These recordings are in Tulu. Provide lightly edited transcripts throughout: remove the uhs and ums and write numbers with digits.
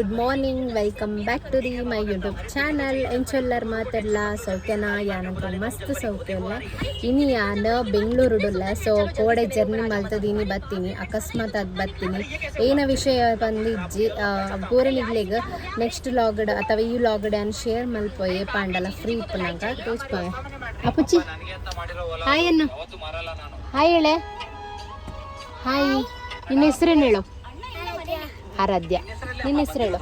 Good morning, welcome back to the my YouTube channel. ಎಂಚೊಲ್ಲರ್ ಮಾತೆರ್ಲ ಸೌಖ್ಯನ? ಯಾನಂತ ಮಸ್ತ್ ಸೌಖ್ಯ ಉಲ್ಲೆ. ಇನಿ ಯಾನ್ ಬೆಂಗಳೂರುಡುಲ್ಲೆ. ಸೊ ಕೋಡೆ ಜರ್ನಿ ಮಲ್ತದ ಇನಿ ಬತ್ತೀನಿ, ಅಕಸ್ಮಾತ್ ಅದ್ ಬತ್ತೀನಿ. ಏನ ವಿಷಯ ಬಂದಿಜ್ಜಿ ಪೂರನಿಗ್ಲೆಗ್ ನೆಕ್ಸ್ಟ್ ಲಾಗಡ್ ಅಥವಾ ಈ ಲಾಗಡ್ ಅನ್ ಶೇರ್ ಮಲ್ಪೊಯೆ ಪಾಂಡಲ ಫ್ರೀ ಇಪ್ಪುನಗ ತೋಜ್ಪಾವೆ. ಅಪ್ಪುಚಿ, ಹಾಯ್ ಅನ್ನು. ಹಾಯ್ ಹೇಳೆ. ಹಾಯ್. ನಿನ್ನ ಹೆಸರೇನು ಹೇಳು? ಆರಾಧ್ಯ. ನಿನ್ನ ಹೆಸರು ಹೇಳು.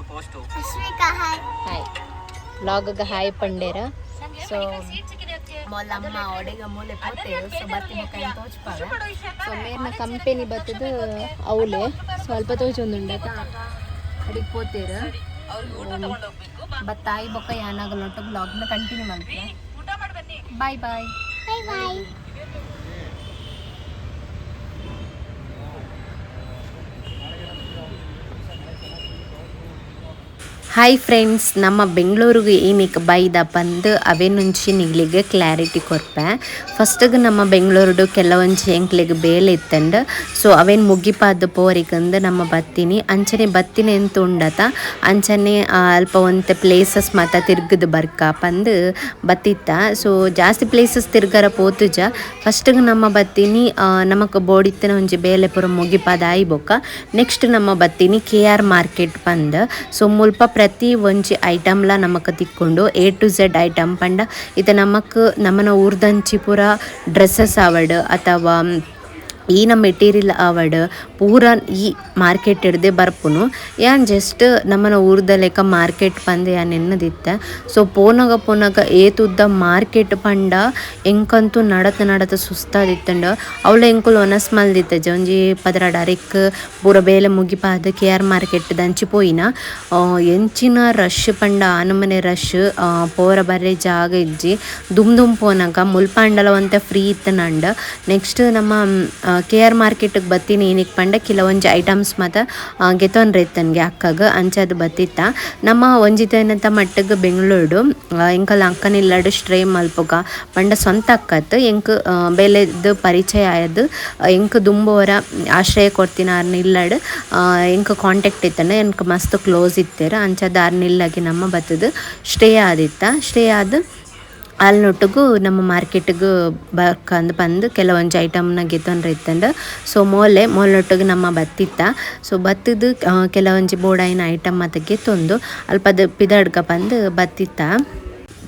ಹಾಯ್. ವ್ಲಾಗ್ ಹಾಯ್ ಪಂಡೇರ. ಸೊ ಮೊಲಮ್ಮ ಒಡೆಗ ಮೂಲೆ ಪೋತೆ. ಸೊ ಬತ್ತಿ ಬೊಕ್ಕ ತೋಚ್ಪಾವೆ. ಸೊ ಮೇರ್ನ ಕಂಪೆನಿ ಬತ್ತದ ಅವಲೆ ಸ್ವಲ್ಪ ತೋಚೊಂದುಂಡ ಅಡಿಗೆ ಪೋತೇರ. ಬತ್ತಾಯಿ ಬೊಕ್ಕ ಯಾನಾಗಲ್ಲ ಒಟ್ಟು ಬ್ಲಾಗ್ನ ಕಂಟಿನ್ಯೂ ಮಾಡ್ತೀವಿ. Bye bye. Bye bye. Hi friends, ನಮ್ಮ ಬೆಂಗಳೂರಿಗೆ ಏನಕ್ಕೆ ಬೈದ ಬಂದು ಅವೇನುಂಚಿ ನಿಗ್ಲಿಗೆ ಕ್ಲಾರಿಟಿ ಕೊರ್ಪೆ. ಫಸ್ಟಿಗೆ ನಮ್ಮ ಬೆಂಗಳೂರು ಕೆಲವೊಂಜಿ ಎಂಕ್ಲೆಗ್ ಬೇಲೆ ಇತ್ತಂಡ್. ಸೊ ಅವೇನು ಮುಗಿಪಾದ ಪೋರಿಗಂದು ನಮ್ಮ ಬತ್ತೀನಿ. ಅಂಚನೆ ಬತ್ತಿನ ಎಂತ ಉಂಡತ, ಅಂಚನೆ ಅಲ್ಪ ಒಂತೆ ಪ್ಲೇಸಸ್ ಮಾತ ತಿರ್ಗದ ಬರ್ಕ ಪಂದು ಬತ್ತಿತ್ತ. ಸೊ ಜಾಸ್ತಿ ಪ್ಲೇಸಸ್ ತಿರ್ಗರ ಪೋತುಜ. ಫಸ್ಟಿಗೆ ನಮ್ಮ ಬತ್ತೀನಿ, ನಮಕ್ ಬೋಡಿತ್ತನ ಒಂಜಿ ಬೇಲೆ ಪೂರ ಮುಗಿಪಾದ ಆಯಿ ಬೊಕ್ಕ ನೆಕ್ಸ್ಟ್ ನಮ್ಮ ಬತ್ತೀನಿ ಕೆ ಆರ್ ಮಾರ್ಕೆಟ್ ಪಂದ್. ಸೊ ಮುಲ್ಪ ಪ್ರತಿ ಒಂಜಿ ಐಟಮ್ಲ ನಮಕ್ ತಿಕ್ಕೊಂಡು, ಎ ಟು ಝೆಡ್ ಐಟಮ್ ಪಂಡ ಇತ್ತೆ ನಮಕ್ ನಮನ ಊರ್ದಂಚಿ ಪೂರ ಡ್ರೆಸ್ಸಸ್ ಆವಡ್ ಅಥವಾ ಈನ ಮೆಟೀರಿಯಲ್ ಆವಡ್ ಪೂರ ಈ ಮಾರ್ಕೆಟ್ ಹಿಡ್ದೆ ಬರ್ಪುನು. ಯಾನ್ ಜಸ್ಟ್ ನಮ್ಮನ ಊರ್ದ ಲೆಕ್ಕ ಮಾರ್ಕೆಟ್ ಪಂದ್ ಯಾನ್ ಎನ್ನದಿತ್ತೆ. ಸೊ ಪೋನಗ ಪೋನಗ ಏತುದ್ದ ಮಾರ್ಕೆಟ್ ಪಂಡ ಎಂಕಂತೂ ನಡತ ನಡತ ಸುಸ್ತಾದಿತ್ತಂಡ. ಅವ್ಲ ಎಂಕುಲು ಒನಸ್ ಮಲ್ದಿತ್ತಜ. ಒಂಜಿ 12 ಅರೆಕ್ ಪೂರ ಬೇಲೆ ಮುಗಿಪಾದ್ ಕೆ ಆರ್ ಮಾರ್ಕೆಟ್ ದಂಚಿ ಪೋಯಿನ. ಎಂಚಿನ ರಶ್ ಪಂಡ ಆನಮನೆ ರಶ್. ಪೋರ ಬರ್ರೆ ಜಾಗ ಇಜ್ಜಿ. ದುಮ್ ದುಮ್ ಪೋನಗ ಮುಲ್ಪ ಆಂಡಲ ಒಂತೆ ಫ್ರೀ ಇತ್ತನಂಡ. ನೆಕ್ಸ್ಟ್ ನಮ್ಮ ಕೆ ಆರ್ ಮಾರ್ಕೆಟ್ಗೆ ಬತ್ತೀನಿ. ಏನಕ್ಕೆ ಪಂಡ ಕೆಲವೊಂಜಿ ಐಟಮ್ಸ್ ಮಾತ ಗೆತೊನ್ರೆ ಇತ್ತನ್ಗೆ ಅಕ್ಕಗ್, ಅಂಚಾದ್ ಬತ್ತಿತ್ತ. ನಮ್ಮ ಒಂಜಿ ದಿನತ ಮಟ್ಟಿಗೆ ಬೆಂಗಳೂರು ಎಂಕಲ್ ಅಕ್ಕನಿಲ್ಲಡ್ ಸ್ಟ್ರೇ ಮಲ್ಪುಗ. ಪಂಡ ಸ್ವಂತ ಅಕ್ಕತ್, ಎಂಕ್ ಬೇಲೆದ್ ಪರಿಚಯ ಆಯದ್, ಎಂಕ್ ದುಂಬೋರ ಆಶ್ರಯ ಕೊರ್ತಿನ ಆರ್ನ ಇಲ್ಲಡ್ ಎಂಕ್ ಕಾಂಟ್ಯಾಕ್ಟ್ ಇತ್ತಂಡ, ಎಂಕ್ ಮಸ್ತ್ ಕ್ಲೋಸ್ ಇತ್ತೆರ್. ಅಂಚಾದ್ ಆರ್ನ ಇಲ್ಲಗೆ ನಮ್ಮ ಬತ್ತದ ಸ್ಟೇ ಆದಿತ್ತ. ಸ್ಟೇ ಆದ್ ಅಲ್ನೊಟ್ಟುಗು ನಮ್ಮ ಮಾರ್ಕೆಟ್ಗ್ ಬರ್ಕಂದ್ ಪಂದ್ ಕೆಲವೊಂಜಿ ಐಟಮ್ನ ಗೆತೊನ್ರೆ ಇತ್ತಂಡ್. ಸೊ ಮೋಲೆ ಮೋಲ್ನೊಟ್ಟುಗು ನಮ್ಮ ಬತ್ತಿತ್ತ. ಸೊ ಬತ್ತದು ಕೆಲವೊಂಜಿ ಬೋಡಾಯಿನ ಐಟಮ್ ಮಾತ ಗೆತೊಂದು ಅಲ್ಪದ ಪಿದಡ್ಕ ಪಂದ್ ಬತ್ತಿತ್ತ.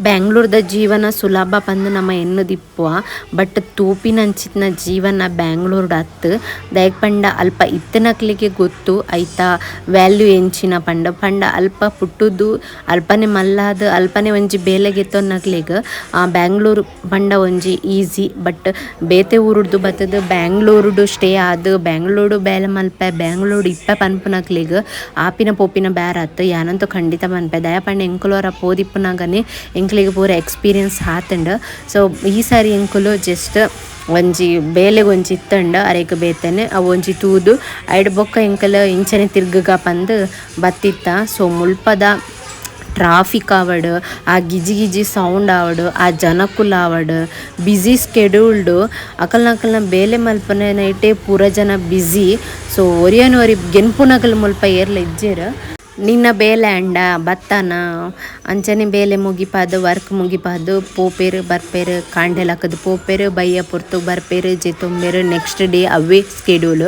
ಬ್ಯಾಂಗ್ಳೂರ್ದ ಜೀವನ ಸುಲಭ ಪಂದ್ ನಮ್ಮ ಎನ್ನುದಿಪ್ಪುವ, ಬಟ್ ತೂಪಿನಂಚಿತ್ನ ಜೀವನ ಬ್ಯಾಂಗ್ಳೂರ್ಡ್ ಅತ್ತ್. ದಾಯೆಗ್ ಪಂಡ ಅಲ್ಪ ಇತ್ತನಕ್ಲೆಗೆ ಗೊತ್ತು ಐತ ವ್ಯಾಲ್ಯೂ ಎಂಚಿನ ಪಂಡ. ಪಂಡ ಅಲ್ಪ ಪುಟ್ಟುದು, ಅಲ್ಪನೆ ಮಲ್ಲಾದ್, ಅಲ್ಪನೆ ಒಂಜಿ ಬೇಲೆ ಗೆತ್ತೊನ್ನಕ್ಲೆಗ್ ಬ್ಯಾಂಗ್ಳೂರ್ ಪಂಡ ಒಂಜಿ ಈಸಿ. ಬಟ್ ಬೇತೆ ಊರುಡ್ದು ಬತ್ತುದು ಬ್ಯಾಂಗ್ಳೂರುಡು ಸ್ಟೇ ಆದ್ ಬ್ಯಾಂಗ್ಳೂರು ಬೇಲೆ ಮಲ್ಪೆ, ಬ್ಯಾಂಗ್ಳೂರು ಇಪ್ಪೆ ಪನ್ಪುನಕ್ಲೆಗ್ ಆಪಿನ ಪೋಪಿನ ಬ್ಯಾರತ್. ಯಾನಂತೂ ಖಂಡಿತ ಪನ್ಪೆ. ದಾಯೆ ಪಂಡ ಎಂಕುಲು ಒರ ಪೋದಿಪ್ಪುನಗನೆ ಎಂಕ್ಲೆಗ್ ಪೂರ ಎಕ್ಸ್ಪೀರಿಯನ್ಸ್ ಆತುಂಡು. ಸೊ ಈ ಸಾರಿ ಎಂಕುಲು ಜಸ್ಟ್ ಒಂಜಿ ಬೇಲೆಗ್ ಒಂಜಿ ಇತ್ತಂಡ ಅರೆಗ್ ಬೇತನೆ ಅವು ಒಂಜಿ ತೂದು ಐಡ್ ಬೊಕ್ಕ ಎಂಕಲ್ ಇಂಚನೆ ತಿರ್ಗುಗ ಪಂದ್ ಬತ್ತಿತ್ತ. ಸೊ ಮುಲ್ಪದ ಟ್ರಾಫಿಕ್ ಆವಡ್, ಆ ಗಿಜಿ ಗಿಜಿ ಸೌಂಡ್ ಆವಡ್, ಆ ಜನಕುಲು ಆವಡ್, ಬ್ಯುಸಿ ಸ್ಕೆಡ್ಯೂಲ್ಡ್, ಅಕಲ್ನಕಲ್ನ ಬೇಲೆ ಮಲ್ಪುನ ನೈಟೇ ಪೂರ ಜನ ಬ್ಯುಸಿ. ಸೊ ಒರಿಯನ್ ಒರಿ ಗೆನ್ಪುನಕಲ್ ಮುಲ್ಪ ಏರ್ಲ ಇಜ್ಜೆರ್. ನಿನ್ನ ಬೇಲೆ ಅಂಡ ಬತ್ತನ, ಅಂಚನೆ ಬೇಲೆ ಮುಗಿಪಾದ್, ವರ್ಕ್ ಮುಗಿಪಾದ್ ಪೋಪೆರ್ ಬರ್ಪೆರ್. ಕಾಂಡೆ ಲಕ್ಕದ್ ಪೋಪೆರ್, ಬಯ್ಯ ಪೊರ್ತು ಬರ್ಪೆರ್, ಜೆತೊಂಬೆರ್. ನೆಕ್ಸ್ಟ್ ಡೇ ಅವೇ ಸ್ಕೆಡ್ಯೂಲ್.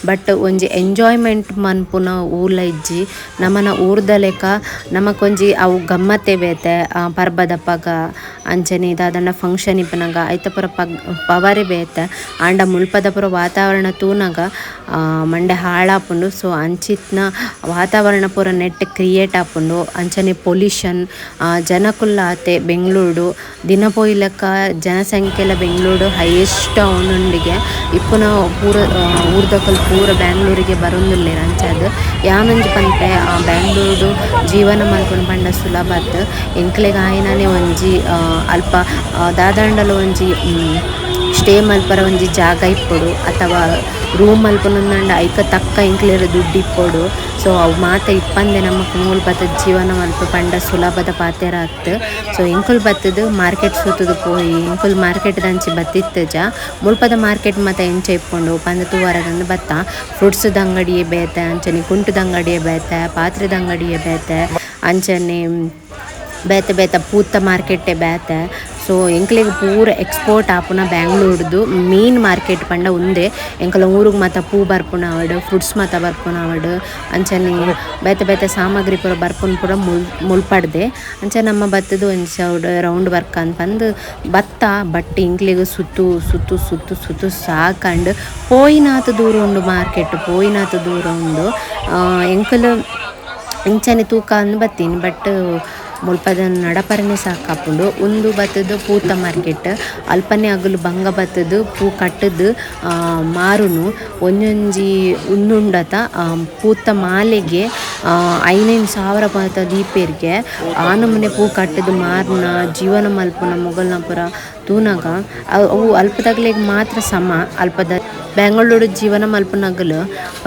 ಬಟ್ ಒಂಜಿ ಎಂಜಾಯ್ಮೆಂಟ್ ಮನ್ಪುನ ಊಲ ಇಜ್ಜಿ. ನಮನ ಊರ್ದ ಲೆಕ ನಮಕೊಂಜಿ ಅವು ಗಮ್ಮತ್ತೆ ಬೇತೆ. ಪರ್ಬದಪಗ ಅಂಚನೆ ದಾದಾಂಡ ಫಂಕ್ಷನ್ ಇಪ್ಪುನಗ ಐತ ಪೂರ ಪಗ್ ಪವರೇ ಬೇತೆ. ಆಂಡ ಮುಲ್ಪದ ಪೂರ ವಾತಾವರಣ ತೂನಗ ಮಂಡೆ ಹಾಳಾಪುಂಡು. ಸೊ ಅಂಚಿತ್ನ ವಾತಾವರಣ ಪೂರ ನೆಟ್ ಕ್ರಿಯೇಟ್ ಆಪುಂಡು. ಅಂಚನೆ ಪೊಲ್ಯೂಷನ್, ಜನಕುಲು ಆತೆ. ಬೆಂಗಳೂರು ದಿನ ಪೋಯಿಲೆಕ್ಕ ಜನಸಂಖ್ಯೆಲ ಬೆಂಗಳೂರು ಹೈಯೆಸ್ಟ್ ಆವೊಂದುಂಡಿಗೆ. ಇಪ್ಪುನ ಪೂರ ಊರ್ದಕುಲು ಪೂರ ಬ್ಯಾಂಗ್ಳೂರಿಗೆ ಬರೊಂದುಲ್ಲೆರ್. ಅಂಚಾದ್ ಯಾನೊಂಜಿ ಪನ್ಪೆ, ಬ್ಯಾಂಗ್ಳೂರುಡು ಜೀವನ ಮಲ್ಪುನು ಪಂಡ ಸುಲಭ ಅತ್ತ್. ಎಂಕ್ಲೆಗ್ ಆಯಿನನೆ ಒಂಜಿ ಅಲ್ಪ ದಾದಾಂಡಲ ಒಂಜಿ ಸ್ಟೇ. ಸ್ಟೇ ಮಲ್ಪರ ಒಂಜಿ ಜಾಗ ಇಪ್ಪೊಡು ಅಥವಾ ರೂಮ್ ಮಲ್ಪುನಂದಾಂಡ ಐಕ ತಕ್ಕ ಎಂಕ್ಲೆಡ ದುಡ್ಡು ಇಪ್ಪೊಡು. ಸೊ ಅವು ಮಾತ ಇಪ್ಪಂದೆ ನಮಕ್ ಮೂಲು ಬತ್ತದ ಜೀವನ ಮಲ್ಪ ಪಂಡ ಸುಲಭದ ಪಾತೆರ ಅತ್ತ್. ಸೊ ಎಂಕುಲು ಬತ್ತದ್ ಮಾರ್ಕೆಟ್ ಸುತ್ತುದು ಪೋಯಿ ಎಂಕುಲು ಮಾರ್ಕೆಟ್ ದಂಚಿ ಬತ್ತಿತ್ತಜ ಮುಲ್ಪದ ಮಾರ್ಕೆಟ್ ಮಾತ ಎಂಚ ಇಪ್ಪುಂಡು ಪಂದ್ ತೂವರದಂದು ಬತ್ತ. ಫ್ರೂಟ್ಸ್ ದ ಅಂಗಡಿಯೇ ಬೇತೆ, ಅಂಚನೆ ಕುಂಟುದ ಅಂಗಡಿಯೇ ಬೇತೆ, ಪಾತ್ರೆದ ಅಂಗಡಿಯೇ ಬೇತೆ, ಅಂಚನೆ ಬೇತೆ ಬೇತೆ ಪೂತ ಮಾರ್ಕೆಟೇ ಬೇತೆ. ಸೊ ಎಂಕ್ಲೆಗ್ ಪೂರ ಎಕ್ಸ್ಪೋರ್ಟ್ ಆಪುನ ಬ್ಯಾಂಗ್ಳೂರ್ದು ಮೇನ್ ಮಾರ್ಕೆಟ್ ಪಂಡ ಉಂದೆ. ಎಂಕಲ ಊರುಗ್ ಮಾತ ಪೂ ಬರ್ಪುನ ಆವಡ್, ಫ್ರೂಟ್ಸ್ ಮಾತ ಬರ್ಪುನ ಆವಡ್, ಅಂಚನೆ ಬೇತೆ ಬೇತೆ ಸಾಮಗ್ರಿ ಪೂರ ಬರ್ಪುನ ಪೂರ ಮುಲ್ಪಡ್ದೆ. ಅಂಚ ನಮ್ಮ ಬತ್ತದ ಒಂಜಿ ರೌಂಡ್ ವರ್ಕ್ ಪಂದ್ ಬತ್ತ. ಬಟ್ ಎಂಕ್ಲೆಗ್ ಸುತ್ತು ಸುತ್ತು ಸುತ್ತು ಸುತ್ತು ಸಾಕಂಡ್. ಪೋಯಿನಾತ್ ದೂರ ಉಂಡು ಮಾರ್ಕೆಟ್, ಪೋಯಿನಾತ್ ದೂರ ಉಂಡು. ಎಂಕುಲು ಇಂಚನೆ ತೂಕ ಅಂದ್ ಬತ್ತೀನಿ, ಬಟ್ ಮುಲ್ಪದ ನಡಪರನೆ ಸಾಕಾಪುಂಡು. ಉಂದು ಬತ್ತುದು ಪೂತ ಮಾರ್ಕೆಟ್. ಅಲ್ಪನೆ ಅಗುಲು ಬಂಗ ಬತ್ತುದು ಪೂ ಕಟ್ಟುದು ಮಾರುನು. ಒಂಜೊಂಜಿ ಉಂದುಂಡತ ಪೂತ ಮಾಲೆಗೆ 5-5 ಸಾವಿರ ಮಾತ ದೀಪೆರ್ಗೆ ಆನಮುನೆ ಪೂ ಕಟ್ಟುದು ಮಾರ್ನ ಜೀವನ ಮಲ್ಪುನ ಮೊಗಲ್ನ ಪೂರ ತೂನಗ ಅವು ಅಲ್ಪದಗ್ಲೆಗ್ ಮಾತ್ರ ಸಮ. ಅಲ್ಪದ ಬೆಂಗಳೂರು ಜೀವನ ಮಲ್ಪುನಗಲು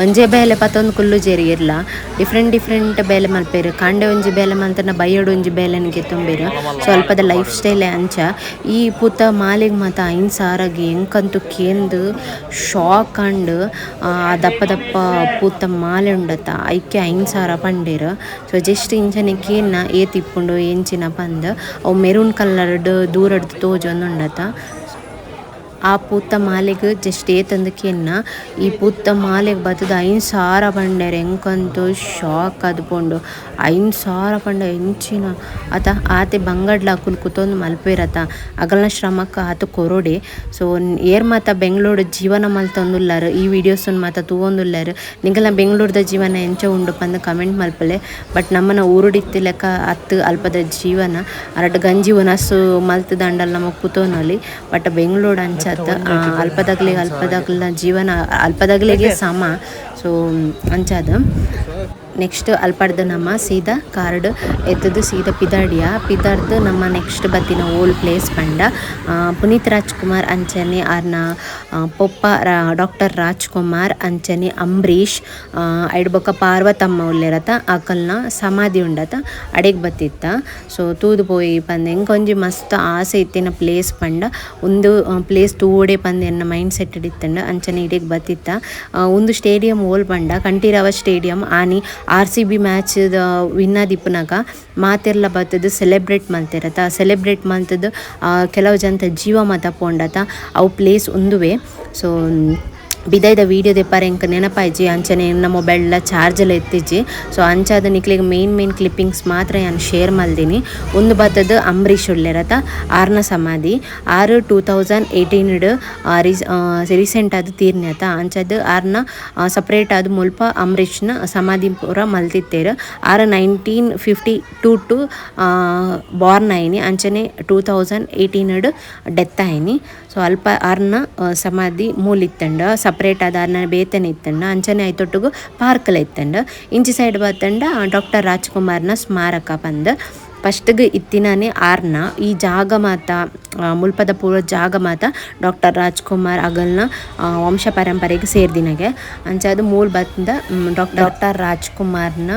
ಒಂಜೇ ಬೇಲೆ ಪತ್ತೊಂದು ಕುಲ್ಲು ಜೇರಿ ಇರ್ಲ ಡಿಫ್ರೆಂಟ್ ಡಿಫ್ರೆಂಟ್ ಬೇಲೆ ಮಲ್ಪೆರು. ಕಾಂಡೆ ಒಂಜಿ ಬೇಲೆ ಮಲ್ತನ ಬಯ್ಯಡು ಒಂಜಿ ಬೇಲೆನಿಗೆ ತುಂಬೇರು. ಸೊ ಅಲ್ಪದ ಲೈಫ್ ಸ್ಟೈಲ್ ಅಂಚ. ಈ ಪೂತ ಮಾಲೆಗ್ ಮಾತ 5 ಸಾವಿರಗೆ ಎಂಕಂತೂ ಕೇಂದು ಶಾಕ್ ಅಂಡ್. ದಪ್ಪ ದಪ್ಪ ಪೂತ ಮಾಲೆ ಉಂಡತ ಐಕೆ 5 ಸಾವಿರ ಪಂಡೇರು. ಸೊ ಜಸ್ಟ್ ಇಂಚನೆ ಕೇನ್ನ ಏತ್ ಇಪ್ಪುಂಡು ಎಂಚಿನ ಪಂದ್. ಅವು ಮೆರೂನ್ ಕಲರ್ಡ್ ದೂರಡ್ದು ತೋಜೊಂದು ಉಂಡತ. ಆ ಪೂತ ಮಾಲೆಗ್ ಜಸ್ಟ್ ಏತಂದು ಕೇನ್ನ ಈ ಪೂತ ಮಾಲೆಗ್ ಬತ್ತುದು 5 ಸಾವಿರ ಪಂಡೇರು. ಎಂಕಂತೂ ಶಾಕ್ ಆದ್ ಪೋಂಡು. 5 ಸಾವಿರ ಪಂಡ ಎಂಚಿನ ಅತ. ಆತೆ ಬಂಗಡ್ಲ ಅಕುಲು ಕುತೊಂದು ಮಲ್ಪೆರತ ಅಗಲ್ನ ಶ್ರಮಕ್ಕೆ ಆತ ಕೊರೊಡೆ. ಸೊ ಏರ್ ಮಾತ ಬೆಂಗಳೂರು ಜೀವನ ಮಲ್ತೊಂದುಲ್ಲಾರ್, ಈ ವಿಡಿಯೋಸ್ ಮಾತ ತೂವೊಂದುಲ್ಲಾರ್, ನಿಗಲ್ನ ಬೆಂಗಳೂರುದ ಜೀವನ ಎಂಚ ಉಂಡು ಪಂದ್ ಕಮೆಂಟ್ ಮಲ್ಪಲೆ. ಬಟ್ ನಮ್ಮನ ಊರುಡಿತ್ತಿ ಲೆಕ್ಕ ಅತ್ತು ಅಲ್ಪದ ಜೀವನ. ಅರಡ್ ಗಂಜಿ ಉನಸು ಮಲ್ತದಂಡಲ್ ನಮಕ್ ಕುತೊನೊಲಿ. ಬಟ್ ಬೆಂಗಳೂರು ಅಂಚ ಅಲ್ಪದಗ್ಲಿಗೆ ಅಲ್ಪದಗ್ಲಿನ ಜೀವನ ಅಲ್ಪದಗ್ಲಿಗೆ ಸಮ. ಸೊ ಅಂಚಾದ ನೆಕ್ಸ್ಟ್ ಅಲ್ಪಡ್ದು ನಮ್ಮ ಸೀದಾ ಕಾರ್ಡ್ ಎತ್ತದು ಸೀದಾ ಪಿದಾಡಿಯ ಪಿದಾಡ್ದು ನಮ್ಮ ನೆಕ್ಸ್ಟ್ ಬತ್ತಿನ ಓಲ್ಡ್ ಪ್ಲೇಸ್ ಪಂಡ ಪುನೀತ್ ರಾಜ್ಕುಮಾರ್ ಅಂಚನೆ ಆರ್ನ ಪೊಪ್ಪ ಡಾಕ್ಟರ್ ರಾಜ್ಕುಮಾರ್ ಅಂಚನೆ ಅಂಬರೀಷ್ ಐಡ್ ಬೊಕ್ಕ ಪಾರ್ವತಮ್ಮ ಉಲ್ಲೆರತ ಅಕಲ್ನ ಸಮಾಧಿ ಉಂಡತ ಅಡೆಗ್ ಬತ್ತಿತ್ತ. ಸೊ ತೂದು ಪೋಯಿ ಪಂದ್ ಎಂಕೊಂಜಿ ಮಸ್ತ್ ಆಸೆ ಇತ್ತಿನ ಪ್ಲೇಸ್ ಪಂಡ ಒಂದು ಪ್ಲೇಸ್ ತೂಡೆ ಪಂದ್ ಎನ್ನ ಮೈಂಡ್ ಸೆಟ್ ಇತ್ತಂಡ ಅಂಚನೆ ಇಡೆಗ್ ಬತ್ತಿತ್ತ. ಒಂದು ಸ್ಟೇಡಿಯಂ ಓಲ್ ಪಂಡ ಕಂಠೀರವ ಸ್ಟೇಡಿಯಂ. ಆನಿ ಆರ್ ಸಿ ಬಿ ಮ್ಯಾಚ್ ವಿನ್ ಆದಿಪ್ಪುನಗ ಮಾತೆರ್ಲ ಬತ್ತದು ಸೆಲೆಬ್ರೇಟ್ ಮಲ್ತೆರತ. ಸೆಲೆಬ್ರೇಟ್ ಮಲ್ತದು ಕೆಲವು ಜನತ ಜೀವ ಮಾತ ಪೋಂಡತ ಅವು ಪ್ಲೇಸ್ ಉಂದುವೆ. ಸೊ ಬಿದೈದ ವೀಡಿಯೋ ದೆಪ್ಪಾರೆ ಎಂಕ್ ನೆನಪಾಯ್ಜಿ ಅಂಚನೆ ಎನ್ನ ಮೊಬೈಲ್ ಚಾರ್ಜ್ ಎಲ್ಲ ಎತ್ತಿಜ್ಜಿ. ಸೊ ಅಂಚಾದ ನಿಕ್ಲೆಗ್ ಮೇನ್ ಮೇನ್ ಕ್ಲಿಪ್ಪಿಂಗ್ಸ್ ಮಾತ್ರ ಯಾನ್ ಶೇರ್ ಮಲ್ದಿನಿ. ಉಂದು ಬತ್ತದು ಅಂಬರೀಷ್ ಉಲ್ಲೆರತ ಆರ್ನ ಸಮಾಧಿ. ಆರು 2018 ರೀಸೆಂಟ್ ಆದ್ ತೀರ್ನ್ಯತ. ಅಂಚಾದ್ ಆರ್ನ ಸಪ್ರೇಟ್ ಆದ್ ಮುಲ್ಪ ಅಂಬರೀಷ್ನ ಸಮಾಧಿ ಪೂರ ಮಲ್ತಿತ್ತೇರು. ಆರು 1952 ಟು ಬಾರ್ನ್ ಆಯ್ನಿ ಅಂಚನೆ 2018 ಡೆತ್ ಆಯ್ನಿ. ಸೊ ಅಲ್ಪ ಆರ್ನ ಸಮಾಧಿ ಮೂಲಿತ್ತಂಡ ಸಪ್ರೇಟ್ ಆದ ಆರ್ನ ಬೇತನೆ ಇತ್ತಂಡ ಅಂಚನೆ ಐತೊಟ್ಟುಗು ಪಾರ್ಕ್ಲ ಇತ್ತಂಡ. ಇಂಚಿ ಸೈಡ್ ಬತ್ತಂಡ ಡಾಕ್ಟರ್ ರಾಜ್ಕುಮಾರ್ನ ಸ್ಮಾರಕ ಪಂದ್ ಫಸ್ಟ್ಗೆ ಇತ್ತಿನಾನೆ ಆರ್ನ ಈ ಜಾಗ ಮಾತ ಮುಲ್ಪದ ಪೂರ ಜಾಗ ಮಾತ ಡಾಕ್ಟರ್ ರಾಜ್ಕುಮಾರ್ ಅಗಲ್ನ ವಂಶ ಪರಂಪರೆಗೆ ಸೇರ್ದಿನಗೆ. ಅಂಚಾದ್ ಮೂಲ್ ಬತ್ತಂದ ಡಾಕ್ಟರ್ ರಾಜ್ಕುಮಾರ್ನ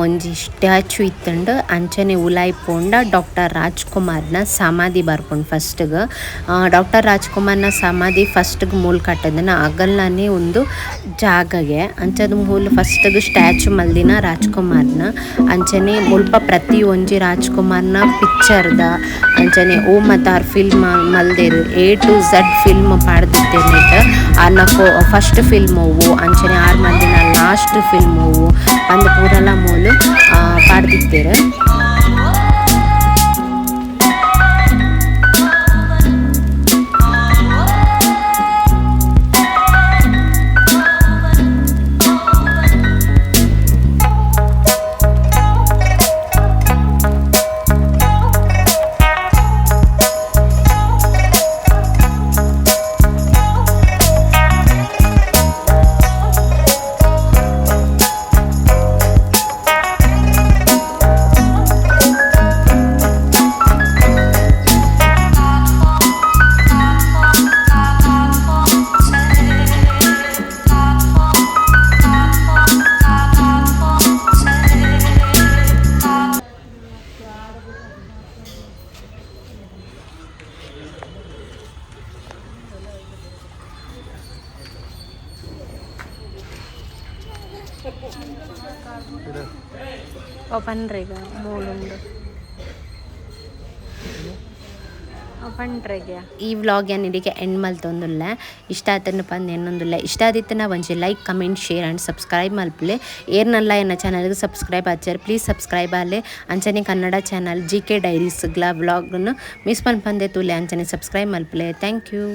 ಒಂಜಿ ಸ್ಟ್ಯಾಚು ಇತ್ತಂಡ ಅಂಚನೆ ಉಲಾಯಿ ಪೋಂಡ ಡಾಕ್ಟರ್ ರಾಜ್ಕುಮಾರ್ನ ಸಮಾಧಿ ಬರ್ಪುಂಡು ಫಸ್ಟ್ಗೆ. ಡಾಕ್ಟರ್ ರಾಜ್ಕುಮಾರ್ನ ಸಮಾಧಿ ಫಸ್ಟ್ಗೆ ಮೂಲ್ ಕಟ್ಟದನ ಅಗಲ್ನೇ ಒಂದು ಜಾಗಗೆ. ಅಂಚಾದ್ ಮೂಲ್ ಫಸ್ಟ್ಗೆ ಸ್ಟ್ಯಾಚು ಮಲ್ದಿನ ರಾಜ್ಕುಮಾರ್ನ. ಅಂಚನೆ ಮುಲ್ಪ ಪ್ರತಿ ಒಂಜಿ ರಾಜ್ಕುಮಾರ್ನ ಪಿಕ್ಚರ್ದ ಅಂಚನೆ ಓ ಮತಾರ್ ಫಿಲ್ಮ್ ಮಲ್ದೇರು ಎ ಟು ಝಡ್ ಫಿಲ್ಮ್ ಪಾಡ್ದಿತ್ತೇರ್. ಆರ್ನ ಫಸ್ಟ್ ಫಿಲ್ಮ್ ಒವ್ವು ಅಂಚನೆ ಆರ್ ಮಲ್ದಿನ ಲಾಸ್ಟ್ ಫಿಲ್ಮ್ ಒವ್ವು ಪಂದ್ ಪೂರಲ ಮೂಲು ಪಾಡ್ದಿತ್ತೇರ್. ಓ ಪನ್ರೆಗ ಮೂಲುಂಡು. ಪಂಡ್ರೆಗೆ ಈ ವ್ಲಾಗ್ ಯಾನ್ ಇಡಿಗೆ ಎಂಡ್ ಮಲ್ತೊಂದುಲ್ಲೆ. ಇಷ್ಟ ಆತನ ಪಂದ್ ಎನ್ನೊಂದುಲ್ಲೆ. ಇಷ್ಟ ಆದಿತ್ತನ ಒಂಜಿ like, comment, share and subscribe ಮಲ್ಪುಲೆ. ಏರ್ನಲ್ಲ ಎನ್ನ ಚಾನಲ್ಗೆ ಸಬ್ಸ್ಕ್ರೈಬ್ ಆಚಾರ, ಪ್ಲೀಸ್ ಸಬ್ಸ್ಕ್ರೈಬ್ ಆಲೆ. ಅಂಚನೆ ಕನ್ನಡ ಚಾನಲ್ ಜಿ ಕೆ ಡೈರೀಸ್ಗ್ಲ ವ್ಲಾಗ್ನು ಮಿಸ್ ಮನ್ಪಂದೆ ತೂಲೆ. ಅಂಚನೆ ಸಬ್ಸ್ಕ್ರೈಬ್ ಮಲ್ಪುಲೆ. Thank you.